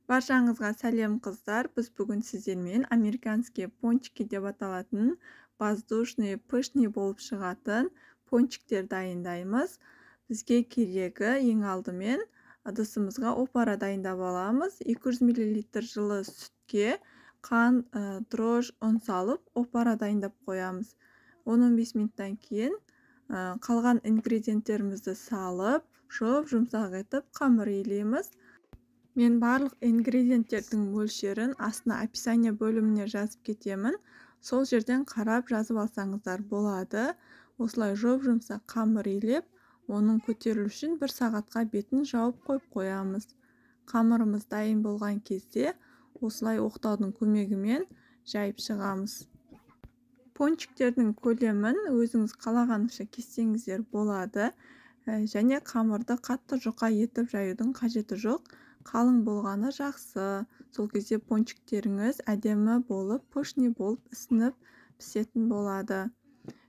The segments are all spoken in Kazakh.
Баршаңызға сәлем, қыздар! Біз бүгін сіздермен американские пончики деп аталатын воздушный, пышный болып шығатын пончиктер дайындаймыз. Бізге керегі: ең алдымен ыдысымызға опара дайындап аламыз. 200 мл жылы сүтке қант, дрожж, ұн салып, опара дайындап қоямыз. 10-15 минуттан кейін қалған ингредиенттерімізді салып, жұп-жұмсақ етіп қамыр илейміз. Мен барлық ингредиенттердің мөлшерін астына, описание бөліміне жазып кетемін. Сол жерден қарап, жазып алсаңыздар болады. Осылай жұп-жұмсақ қамыр илеп, оның көтерілу үшін бір сағатқа бетін жауып қойып қоямыз. Қамырымыз дайын болған кезде осылай оқтаудың көмегімен жайып шығамыз. Пончиктердің көлемін өзіңіз қалағанша кессеңіздер болады және қамырды қатты жұқа етіп жаюдың қажеті жоқ, қалың болғаны жақсы. Сол кезде пончиктеріңіз әдемі болып, пышный болып ісініп пісетін болады.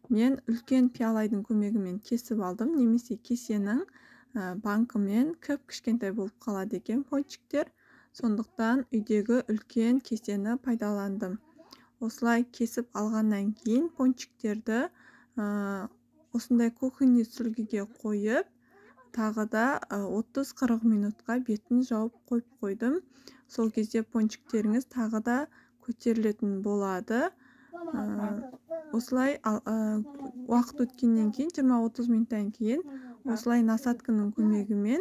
Мен үлкен пиалайдың көмегімен кесіп алдым немесе кесенің банкімен кіп кішкентай болып қалады екен пончиктер, сондықтан үйдегі үлкен кесені пайдаландым. Осылай кесіп алғаннан кейін пончиктерді осындай кухонный сүлгіге қойып, тағы да 30-40 минутқа бетін жауып қойып қойдым. Сол кезде пончиктеріңіз тағы да көтерілетін болады. Осылай уақыт өткеннен кейін, 20-30 минуттан кейін, осылай насадканың көмегімен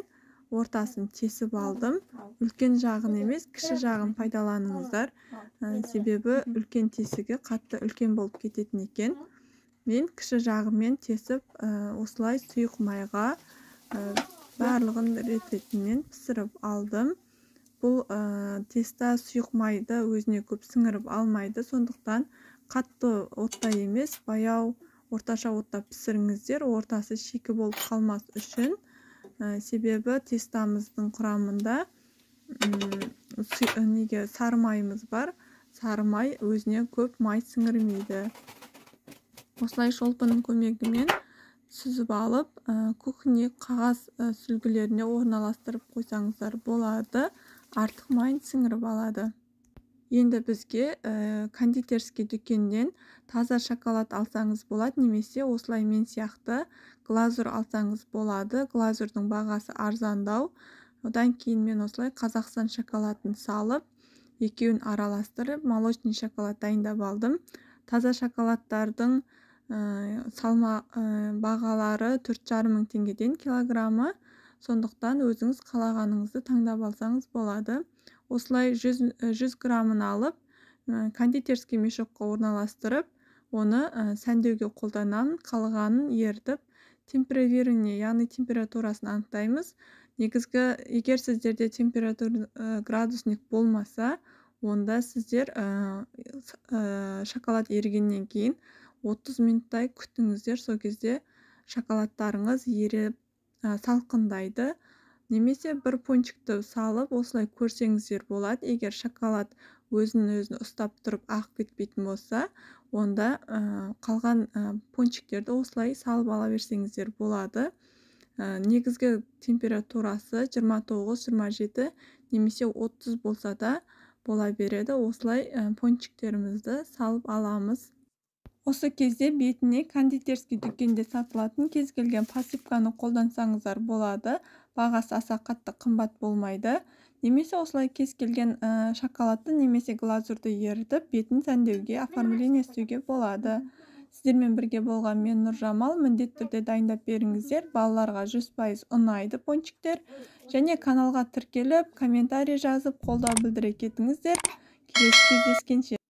ортасын тесіп алдым. Үлкен жағын емес, кіші жағын пайдаланыңыздар, себебі үлкен тесігі қатты үлкен болып кететін екен. Мен кіші жағымен тесіп, осылай сұйық майға барлығын рет ретімен пісіріп алдым. Бұл тесто сұйық майды өзіне көп сіңіріп алмайды, сондықтан қатты отта емес, баяу, орташа отта пісіріңіздер, ортасы шикі болып қалмас үшін, себебі тестамыздың құрамында неге сары майымыз бар, сары май өзіне көп май сіңірмейді. Осылай шолпының көмегімен сүзіп алып, кухня қағаз сүлгілеріне орналастырып қойсаңыздар болады, артық майын сіңіріп алады. Енді бізге кондитерский дүкеннен таза шоколад алсаңыз болады немесе осылай мен сияқты глазурь алсаңыз болады. Глазурьдің бағасы арзандау. Одан кейін мен осылай Қазақстан шоколадын салып, екеуін араластырып, молочный шоколад дайындап алдым. Таза шоколадтардың салма бағалары 4,5 мың теңгеден килограммы, сондықтан өзіңіз қалағаныңызды таңдап алсаңыз болады. Осылай 100 граммын алып, кондитерский мешокқа орналастырып, оны сәндеуге қолданамын. Қалғанын ерітіп, темперирование, яғни температурасын анықтаймыз. Негізгі, егер сіздерде температура градусник болмаса, онда сіздер шоколад ерігеннен кейін 30 минуттай күтіңіздер. Сол кезде шоколадтарыңыз еріп, салқындайды. Немесе бір пончикті салып, осылай көрсеңіздер болады. Егер шоколад өзін өзін ұстап тұрып, ағып кетпейтін болса, онда қалған пончиктерді осылай салып ала берсеңіздер болады. Негізгі температурасы 29-27 немесе 30 болса да бола береді. Осылай пончиктерімізді салып аламыз. Осы кезде бетіне кондитерский дүкенде сатылатын кез келген посыпканы қолдансаңыздар болады, бағасы аса қатты қымбат болмайды. Немесе осылай кез келген шоколадты немесе глазурьді ерітіп, бетін сәндеуге, оформление істеуге болады. Сіздермен бірге болған мен, Нұржамал. Міндетті түрде дайындап беріңіздер, балаларға 100% ұнайды пончиктер. Және каналға тіркеліп, комментарий жазып, қолдау білдіре кетіңіздер. Келесі кездескенше!